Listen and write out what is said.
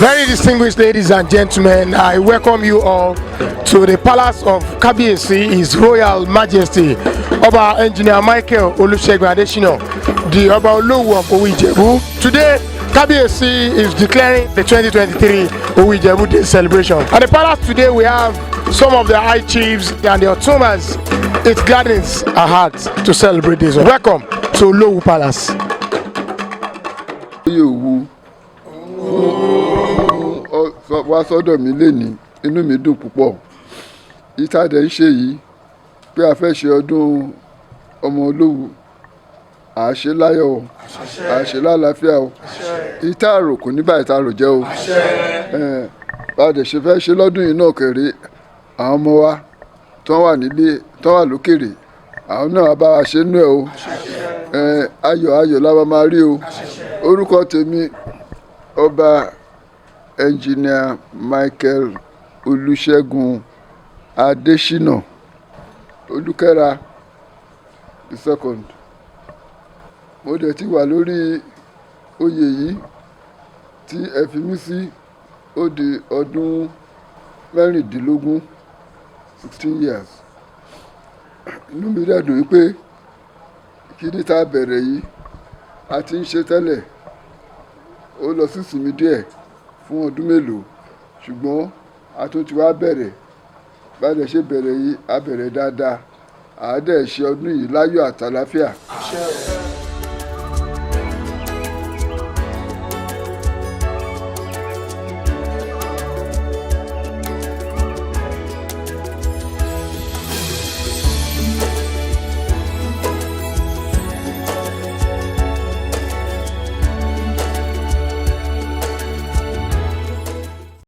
Very distinguished ladies and gentlemen, I welcome you all to the Palace of Kabiyesi, His Royal Majesty, Oba Engineer Michael Olusegun Adesina, the Oba Olowu of Owu Ijebu. Today, Kabiyesi is declaring the 2023 Owu Ijebu Day celebration. At the palace today, we have some of the high chiefs and the Otunbas. It gladdens our hearts to celebrate this one. Welcome to Olowu Palace. Oyè Òwu wá sọ́dọ̀ mi lénìí, inú mi dùn púpọ̀. Ìtàdé ń ṣe yìí pé a fẹ́ ṣe ọdún ọmọ Olówu, à á ṣe láyọ̀ o, à á ṣe lálàáfíà o. Ìtàrò kò ní bá ìtàrò jẹ́ o. Bá a dẹ̀ ṣe fẹ́ ṣe lọ́dún yìí náà kéré, àwọn ọmọ wa tó wà nílé, tó wà lókèrè, àwọn náà bá wa ṣe nú ẹ o. Ayọ̀ ayọ̀ la máa rí o. Orúkọ tèmi, Ọba Engineer Michael Olùṣègùn Adésínà Olùkẹ́ra the second. Mo dẹ̀ ti wà lórí oyè yìí tí ẹ fi mí sí, ó di ọdún 16, 16 years. Inú mi dẹ̀ dùn wípé kíní tá a bẹ̀rẹ̀ yìí, a ti ń ṣe tẹ́lẹ̀, ó lọ sí ìsinmi díẹ̀ fún ọdún mélòó, ṣùgbọ́n a tún ti wá bẹ̀rẹ̀. Bá a dẹ̀ ṣe bẹ̀rẹ̀ yìí, a bẹ̀rẹ̀ dáadáa, à á dẹ̀ ṣe ọdún yìí láyọ̀ àtàláfíà.